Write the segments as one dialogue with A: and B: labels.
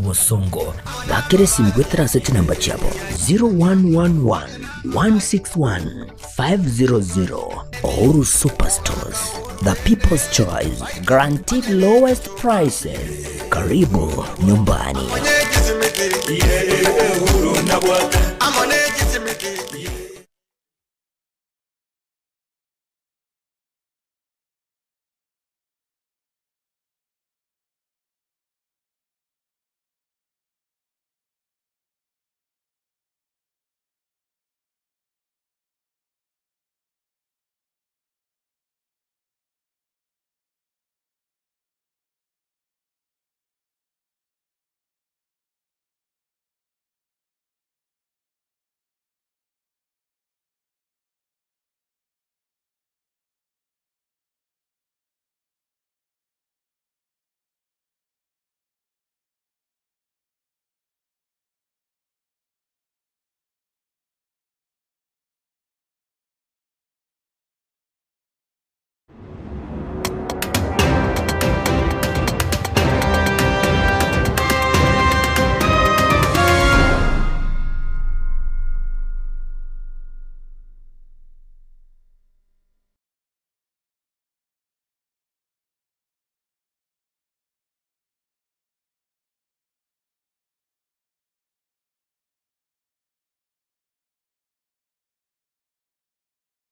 A: Bosongo. Bakera esimi goetera ase chinamba chiabo 0111 161 500. Uhuru Superstores, the people's choice, guaranteed lowest prices. Karibu nyumbani.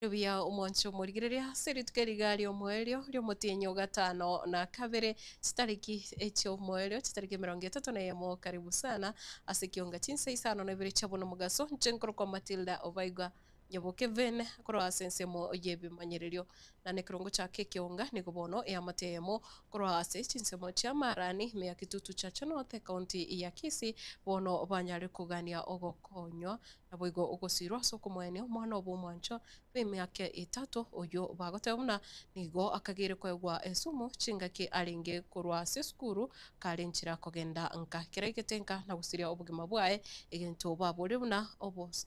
B: Buya omwancho omorigereria ase rituko eriga ri'omoerio ri'omotienyi o gatano na kabere, chitariki echi'omoerio, chitariki emerongo etato na eyemo, karibu sana ase ekionga chinsa isano na ibere chia bono mogaso, inche nkorokwa Matilda Obaigwa Nyaboke Vene korwa ase ensemo y'ebimanyererio. Na nekerongo chake ekionga nigo bono eamate eyemo korwa ase chinsemo chia Marani, ime ya Kitutu Chache North, ekaunti ya Kisii, bono banyare kogania ogokonywa Naboigo ogosiirwa ase okomoenia omwana obo omwanchwa bw'emiaka etato, oyio bagoteba buna nigo akageire koegwa esumu chingaki arenge korwa ase esukuru kare enchera kogenda nka. Ekero aigete nka na gosiria obogima bwaye, egento baborie buna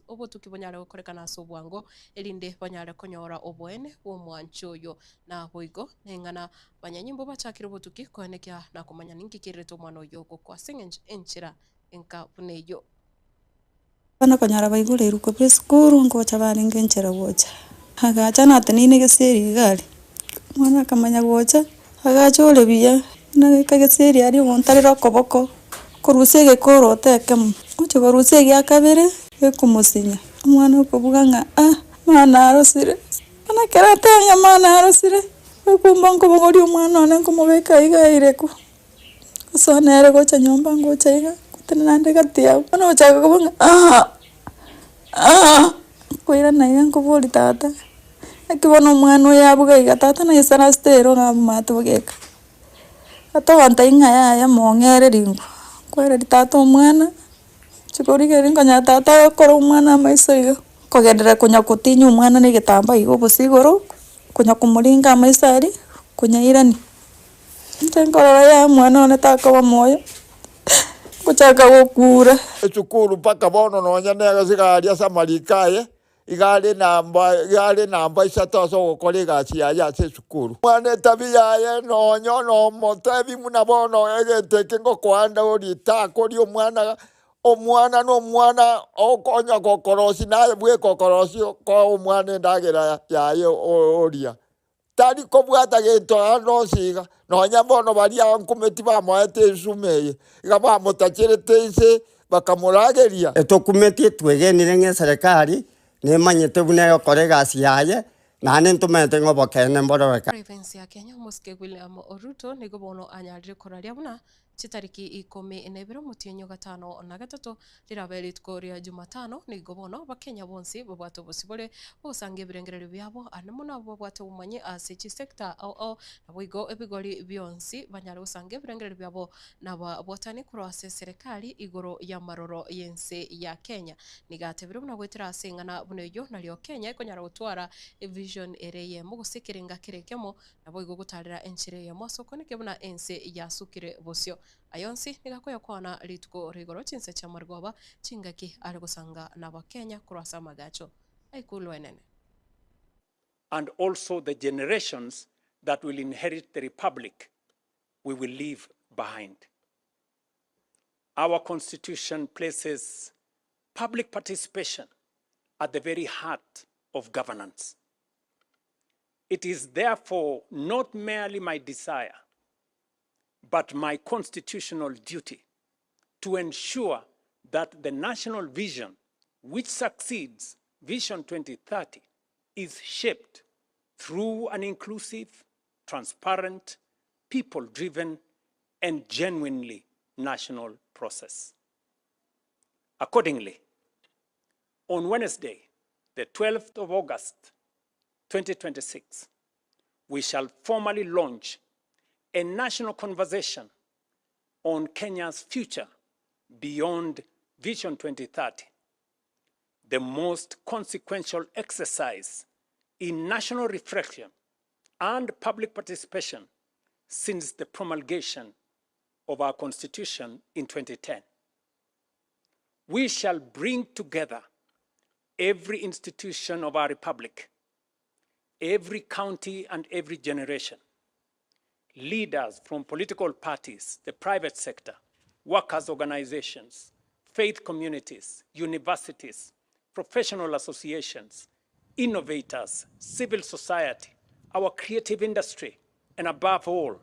B: obotuki bonyare gokorekana ase obwango, erinde banyare konyora oboene bw'omwanchi oyo. Naboigo neng'ana banyanyimbo bachakire obotuki koenekia na komanya ninki kererete omwana oyio gokwa ase engencho enchera enka buna eyio.
C: Bono konyora baigoreirwe korwa esukuru ngocha barenge enchera gocha, agacha nateneine gesieri iga aria, omwana akamanya gocha, agacha ore buya, buna agaika gesieri aria omonto arere okoboko, korusia egekoroto ekemo, ochi korusia egia kabere, gekomosinya, omwana okobuga ng'a ah, mama narosire, bono ekero ateba ng'a mama narosire, okumba nkobogoria omwana one nkomobeka iga airekwa. Gosoa nere gocha nyomba ngocha iga, ngotenena ande gati abwo, bono gochaka koba ng'a aa aa, nkoirana iga nkoboria tata, naki bono omwana oyo abuga iga, tata naisaransete ero iga amato bogeka. Tata ogontebia ng'a yaya mong'ereri nkwo, nkwereri tata omwana, nchia korigereria nkonyora tata agokora omwana amaiso iga, nkogenderera konya kotinyia omwana na egetambaa iga obosio igoro, konya komoringa amaiso aria, konyairania. Inche nkorora yaya omwana one takoba moyo, ngochaka gokura.
D: Esukuru mpaka bono nonya negesigari ase amariko aye, iga are namba iga are namba isato ase ogokora egasi yaye ase esukuru. Omwana etabi yaye nonya nomotebi buna bono egento eke ngokoanda orie takoria omwana, omwana na omwana okonya gokorosia naye bweka okorosia koa omwana endagera yaye oria. Tari kobwata gento aande onsi iga, nonya bono baria ankumeti bamoete ensuma eye, iga bamotacherete inse, bakamorageria.
E: Etokumetie twegenire ng'a eserekari nemanyete buna egokora egasi yaye, naende ntomanyete ng'a obokeene mbororeka.
B: Province ya Kenya, Omosike William Ruto nigo bono anyarire koraria buna Chitariki ikomi na ibere omotienyi o gatano na gatato rirabe rituko ria Jumatano, nigo bono Abakenya bonsi babwate obosibore bw'ogosanga ebirengererio biabo ande mono abwo babwate obomanyi ase chisector ao ao naboigo ebigori bionsi banyare gosanga ebirengererio biabo nababwatani korwa ase eserekari igoro y'amaroro y'ense ya Kenya. Nigo atebire buna goetera ase eng'ana buna eyio nario Kenya ekonyara gotwara evision ere eyemo gose ekerenga kere ekemo Naboigo gotaarera enchera eyemo ase okoneke buna ense yasukire bosio. Aya onsi nigo akoyakwana rituko rigoro chinse chi'amarigoba chingaki are gosanga n'Abakenya korwa ase amagacho a Ikulu enene.
F: And also the generations that will inherit the republic we will leave behind. Our Constitution places public participation at the very heart of governance. It is therefore not merely my desire, but my constitutional duty to ensure that the national vision, which succeeds Vision 2030, is shaped through an inclusive, transparent, people-driven, and genuinely national process. Accordingly, on Wednesday, the 12th of August, 2026, we shall formally launch a national conversation on Kenya's future beyond Vision 2030, the most consequential exercise in national reflection and public participation since the promulgation of our Constitution in 2010. We shall bring together every institution of our republic, every county and every generation, leaders from political parties, the private sector, workers' organizations, faith communities, universities, professional associations, innovators, civil society, our creative industry, and above all,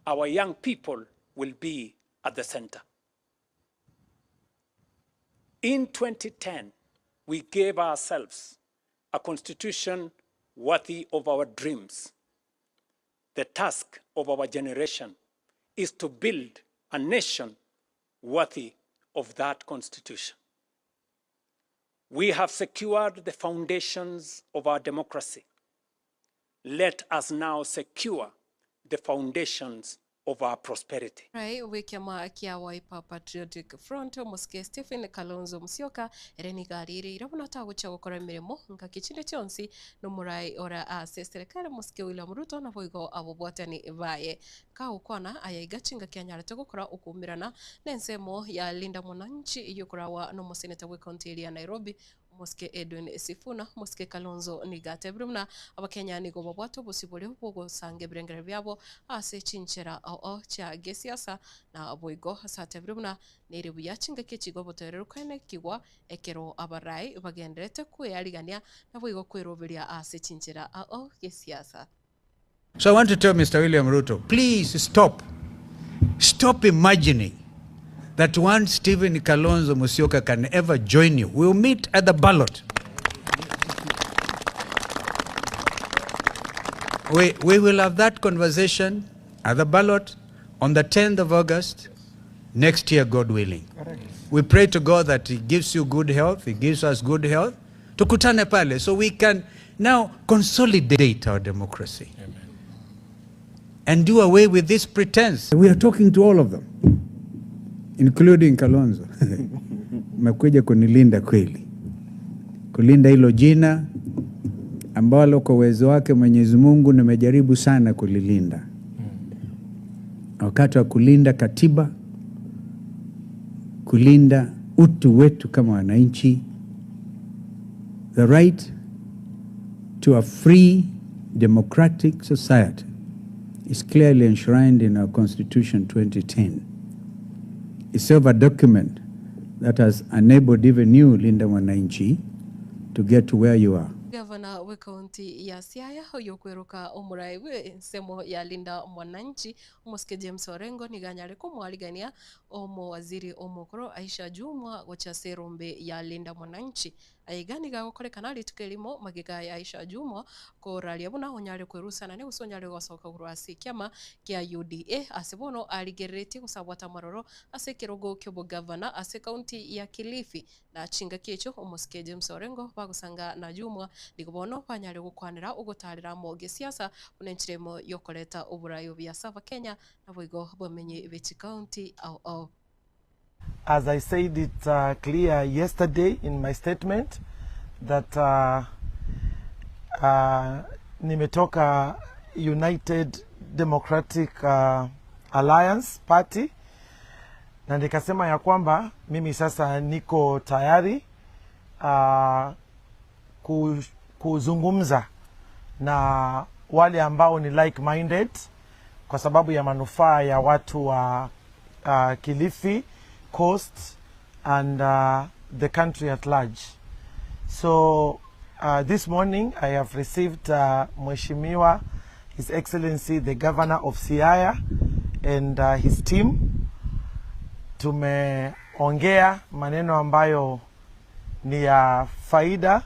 F: our young people will be at the center. In 2010, we gave ourselves a constitution worthy of our dreams. The task of our generation is to build a nation worthy of that constitution. We have secured the foundations of our democracy. Let us now secure the foundations of our prosperity.
B: Rai bw'ekiama kia Wiper Patriotic Front, Omosike Stephen Kalonzo Musyoka, ere nigo ariireire buna tagochia gokora emeremo ngaki chinde chionsi nomorai ore ase eserekari Omosike William Ruto naboigo abobwatani baye. Kagokwana aya iga chingaki anyarete gokora okoumerana nensemo ya Linda Mwananchi yokoragwa nomoseneta bw'ecounty eria ya Nairobi Omosike Edwin Sifuna, Omosike Kalonzo nigo atebire buna Abakenya nigo babwate obosibore bw'ogosanga ebirengererio biabo ase chinchera ao chia gesiasa na boigo ase atebire buna nere buya chingaki echi igo obotoereru koenekigwa ekero abarai bagendererete kwearigania naboigo kweroberia ase chinchera ao gesiasa.
G: So I want to tell Mr. William Ruto, please stop. Stop imagining that one Stephen Kalonzo Musyoka can ever join you. We'll meet at the ballot. We, we will have that conversation at the ballot on the 10th of August next year, God willing. Correct. We pray to God that He gives you good health, He gives us good health. Tukutane pale so we can now consolidate our democracy. Amen. And do away with this pretense. We are talking to all of them, including Kalonzo. Umekuja kunilinda kweli, kulinda hilo jina ambalo kwa uwezo wake Mwenyezi Mungu nimejaribu sana kulilinda. Wakati wa kulinda katiba, kulinda utu wetu kama wananchi, the right to a free democratic society is clearly enshrined in our Constitution 2010. It's a document that has enabled even you, Linda Mwananchi, to get to where you are.
B: Gavana bw'ekaunti ya Siaya oyokweroka omorai bwe ensemo ya Linda Mwananchi omosike James Orengo nigo anyare komoarigania omowaziri omokoro Aisha Jumwa gochia ase erombe ya Linda Mwananchi. Aiga nigo agokorekana rituko erimo magega ya Aisha Jumwa koraria buna onyare kwerusanania gose onyare gosoka korwa ase ekiama kia UDA ase bono arigereretie gose abwate amaroro ase ekerogo ki'obogavana ase ekaunti ya Kilifi na chingaki echio omosike James Orengo bagosanga na Jumwa nigo bono banyare gokwanera ogotarera amo gesiasa buna enchera emo yokoreta oborai obuya ase abakenya naboigo bamenyi be chikaunti ao ao.
H: As I said it uh, clear yesterday in my statement that uh, uh, nimetoka United Democratic uh, Alliance Party na nikasema ya kwamba mimi sasa niko tayari uh, kuzungumza na wale ambao ni like minded kwa sababu ya manufaa ya watu wa uh, Kilifi Coast and uh, the country at large. So uh, this morning I have received uh, Mheshimiwa, His Excellency the Governor of Siaya and uh, his team. Tumeongea maneno ambayo ni ya faida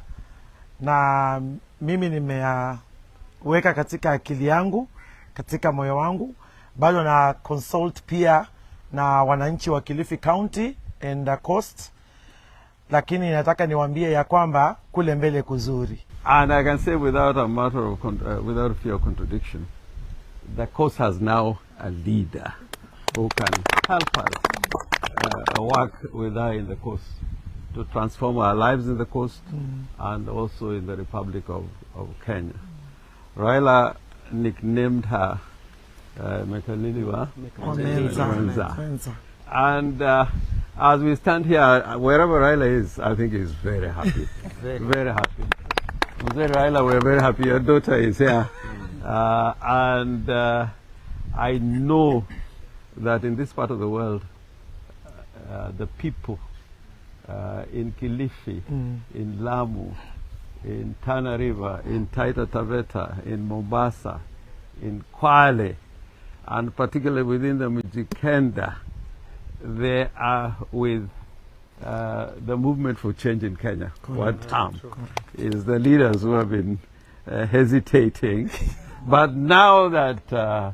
H: na mimi nimeyaweka katika akili yangu, katika moyo wangu. Bado na consult pia na wananchi wa Kilifi County and the Coast, lakini nataka niwaambie ya kwamba kule mbele kuzuri.
I: And I can say without a matter of con- without fear of contradiction, the coast has now a leader who can help us work with her in the coast to transform our lives in the coast and also in the Republic of Kenya. Raila nicknamed her Mekatilili
H: Wa
I: Menza.
H: Menza.
I: And as we stand here, wherever Raila is, I think he's very happy. very happy. Mzee Raila, we're very happy. Your daughter is here. And I know that in this part of the world, the people in Kilifi, in Lamu, in Tana River, in Taita Taveta, in Mombasa, in Kwale, and particularly within the Mijikenda, they are with the movement for change in Kenya. What term is the leaders who have been hesitating, but now that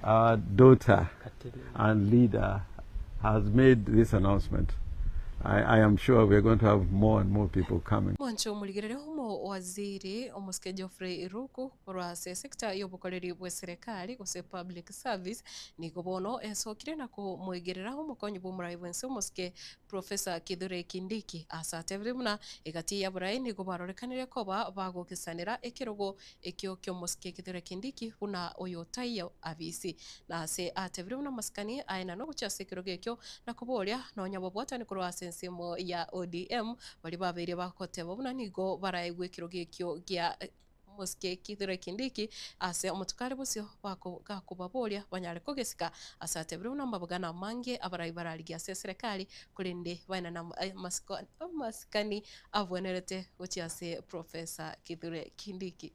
I: our daughter and leader has made this announcement, I am sure we're going to have more and more people coming.
B: Mwancho omuligerere omo waziri omosike Geoffrey Ruku korwa ase sector y'obokoreri bwa serikali gose public service nigo bono esokire na komwegerera omokonyi bwa omorai bwense omosike Professor Kithure Kindiki ase atebire buna egati ya borai nigo barorekanire koba bagokesanera ekerogo ekio kia omosike Kithure Kindiki buna oyo taiyo abisi na ase atebire buna amasikani aye nogochia ase ekerogo ekio na koboria nonya bobwatani korwa ase ensemo ya ODM bari babeire bakoteba buna nigo baraegwa ekerogo ekio gia mosike Kithure Kindiki ase omotukari bosio bako gakobaboria banyare kogesika ase atebire buna amabogana amange abarai bararigia ase eserekari korende baina na masiko amasikani abwenerete gochia ase Professor Kithure Kindiki.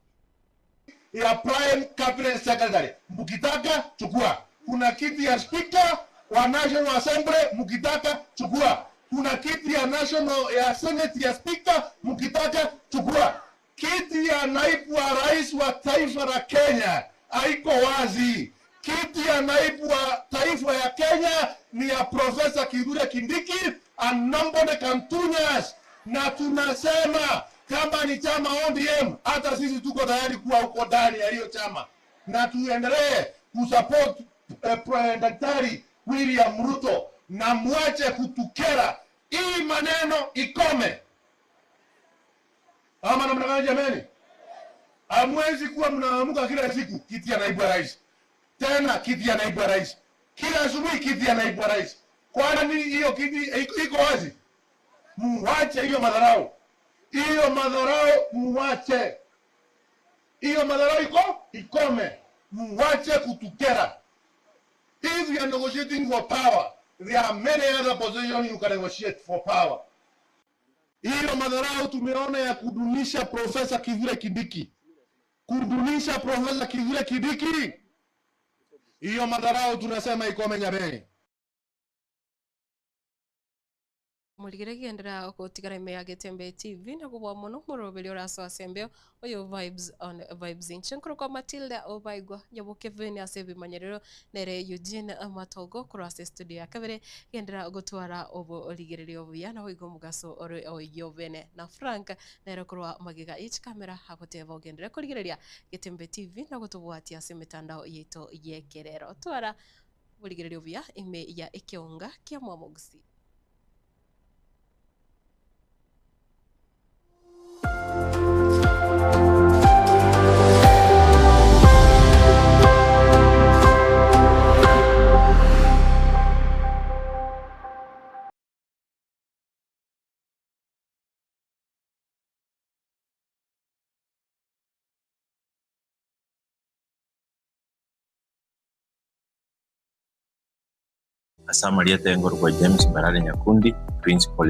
J: Ya prime cabinet secretary, mkitaka chukua. Kuna kiti ya speaker wa National Assembly, mkitaka chukua. Kuna kiti ya national ya senate ya speaker, mkitaka chukua. Kiti ya naibu wa rais wa taifa la Kenya haiko wazi. Kiti ya naibu wa taifa ya Kenya ni ya Professor Kithure Kindiki and nobody can touch us. Na tunasema kama ni chama ODM, hata sisi tuko tayari kuwa huko ndani ya hiyo chama na tuendelee kusupport Daktari William Ruto na muache kutukera. Hii maneno ikome, ama namna gani jameni? Hamwezi kuwa mnaamuka kila siku kiti ya naibu wa rais, tena kiti ya naibu wa rais, kila asubuhi kiti ya naibu wa rais. Kwani hiyo kiti iko wazi? Muache hiyo madharau, hiyo madharau muache, hiyo madharau iko ikome, muache kutukera. If you are negotiating for power, there are many other positions you can negotiate for power. Hiyo madharau tumeona ya kudunisha Profesa Kithure Kindiki, kudunisha Profesa Kithure Kindiki, hiyo madharau tunasema ikome jameni.
B: Muligire giendera gutigara ime ya Getembe TV na gubwa muno muroberi orasoa sembeo oyo vibes on vibes inche nkoro kwa Matilda Obaigwa nyabo Kevin ase bimanyerero nere Eugene Matogo korwa ase studio ya kabere gendera gutwara obo origererio obuya na oigo mugaso ore oyo bene na Frank nere korwa magega each camera agoteba ogendere kurigereria Getembe TV na gutubwatia ase mitandao yetu yekerero twara burigererio obuya ime ya ekionga kia mwamogusi.
K: Ase amarieta engorokwa James Mbarare Nyakundi, Principal.